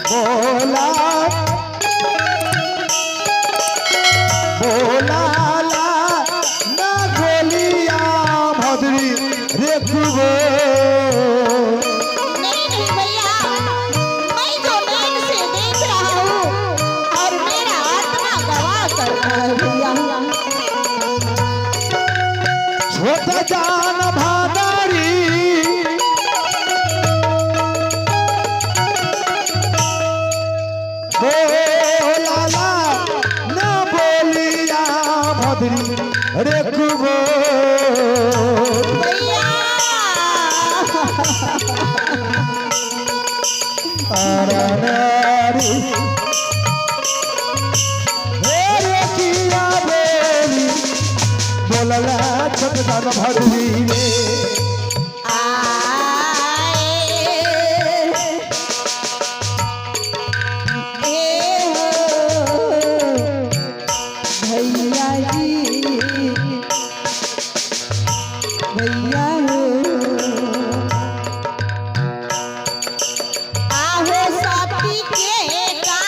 बोला बोला ला ना गोलिया भद्री रे कुबो। नहीं नहीं भैया, मैं जो नैन से देख रहा हूँ और मेरा आत्मा गवाह करता है भैया। छोट जान भादारी बोला ला ना बोलिया भद्री रे कुबो। भैया अरनारी हे रे किया बोली बोलला छोट जान भद्री रे। आए ए हो भैया जी, भैया हो आहो साथी के का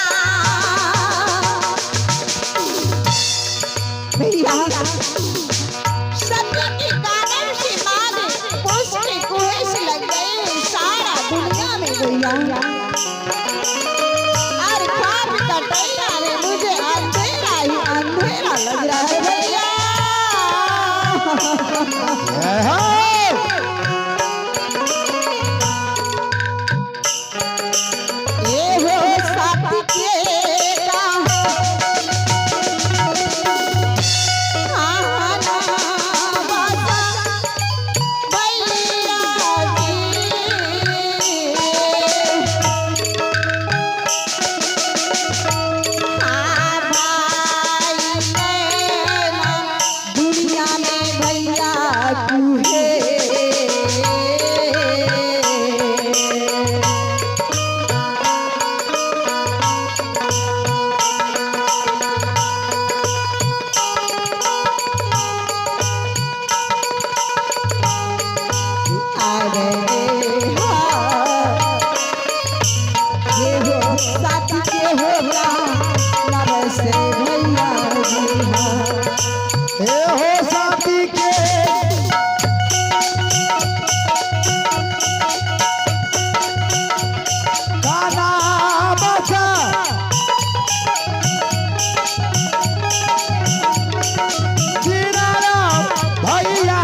भैया, सत्य के कारण से मांग उसके कुएं से लग गए सारा दुनिया में भैया। और खाप कटैया में मुझे अंधेरा ही अंधेरा लग रहा है भैया। जय हो। ए हो साथी के का आना बासा भैया जी। हाँ भाई नैना दुनिया में भैया तू है। आ गए हाँ, ये हो साथी के हो नव से भैया जी हाँ। हे हो साथी के गाना बजा जीराराम भैया।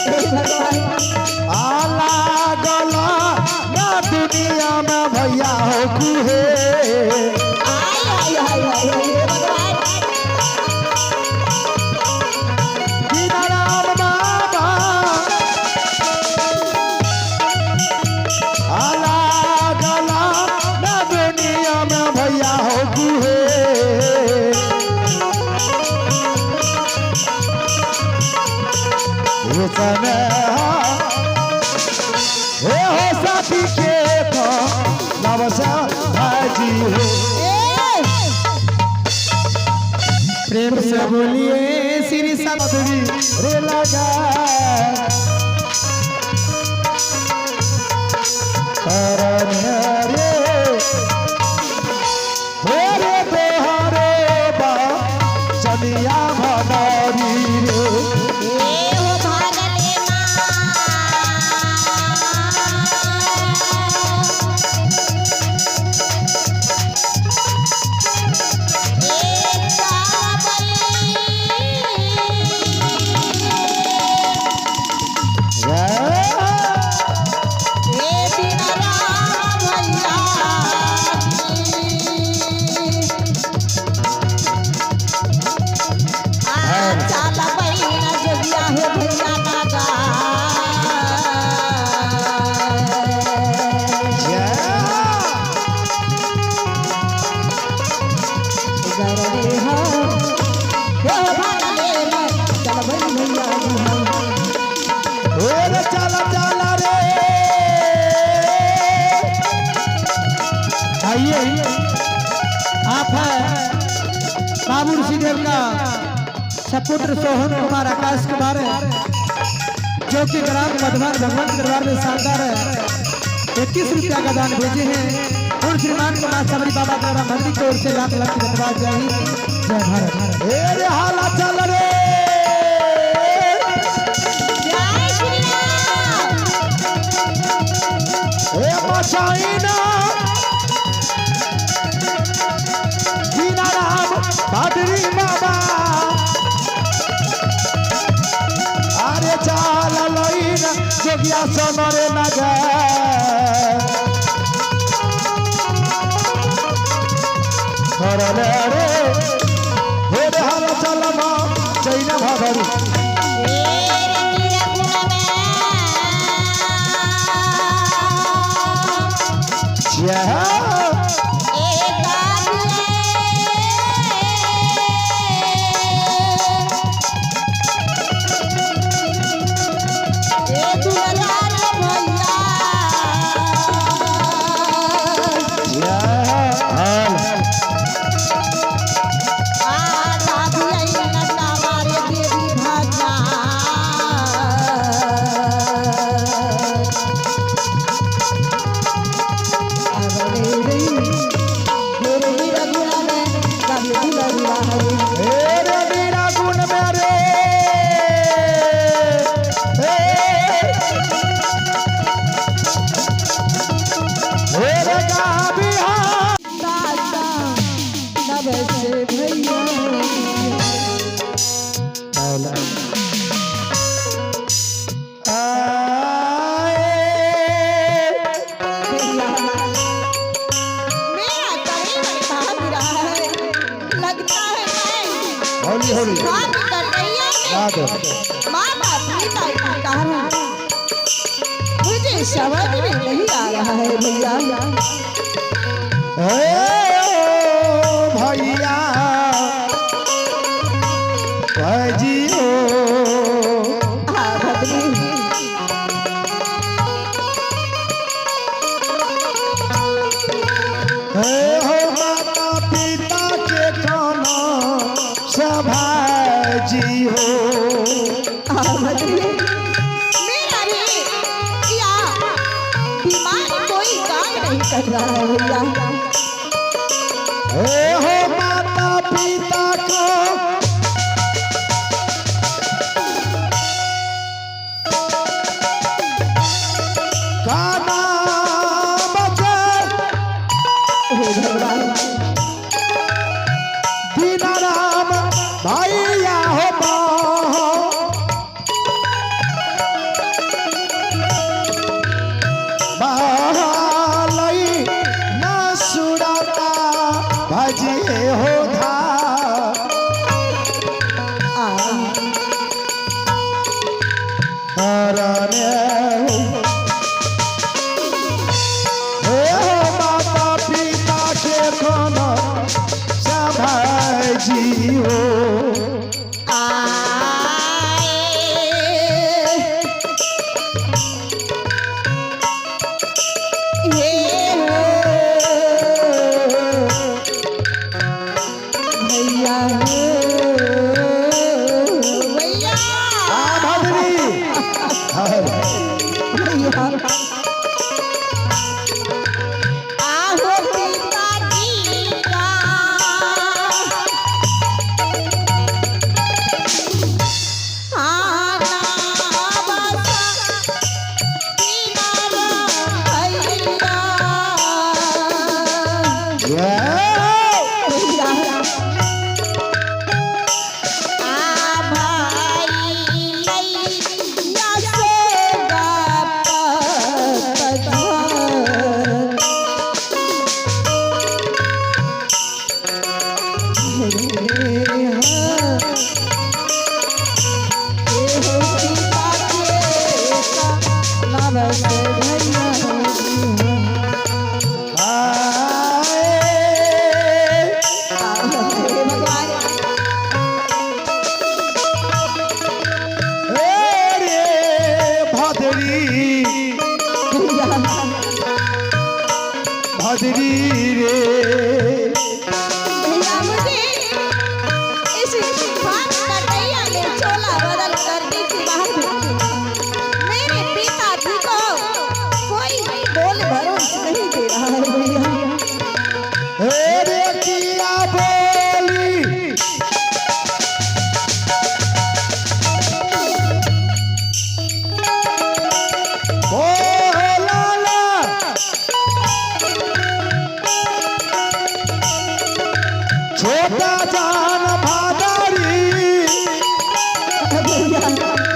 हे भगवान आला गला ना दुनिया में भैया हो कुहे। आय आय आय आय हे भगवान। दीनाराम बाबा आला गला ना दुनिया में भैया हो कुहे। हे हो साथी के तो नवसा भाजी हो। ए प्रेम से बोलिए श्री सतरी रे लगा शरण रे हे रे तोहरे बा जनिया भदारी रे। ए हो भागले माँ ए चावल ए दीनाराम भैया आ चाला बहिना जोगिया हो भैया नागा। गरबे हो हो भागले मैं चल भैया जी हाँ। रे चला चला रे। आइए आप है बाबू ऋषिदेव का सपुत्र सोहन कुमार आकाश कुमार, जो जो कि ग्राम मधुबन भगवंत दरबार में शानदार है 21 रुपया का दान भेजे हैं। और श्रीमान को मां सबरी बाबा द्वारा मंदिर की ओर से लाख लाख धन्यवाद। जय हिंद, जय भारत। ए रे हाला चल रे। जय श्री राम। ए मचाइना दीनाराम भादरी बाबा अरे चाल लईना जोगिया सोनरे नगर रे रे हे रे हाला चल मा चैना भादरी। मेरे निरगुण में जय रे मेरा गुण मेरे रे गाबिया मेरा कलेवर कांप रहा है, लगता है मैं होली होली भाग कटैया में याद माता पिता के कारण मुझे समझ में नहीं आ रहा है भैया। ए भैया भाजी ओ हाँ भद्री। हे हो माता पिता के काना सभाजी हो। हाँ भद्री, मेरा भी या दिमाग कोई काम नहीं कर रहा है भैया। हे हो माता पिता को काना बचे हे भगवान। दीनाराम भैया हो बालई न सुराता भजे हो धा आ हरने हे हो माता पिता के कोनो सभाजी हो। आए हे हो भैया हो भैया आ भद्री भैया आहो पिताजी का आना बसा दीनाराम भैया। आ भाई लैया से भद्री रे भैया मुझे इस भाग कटैया में चोला बदल करने की बात। सावन भादरी। भैया।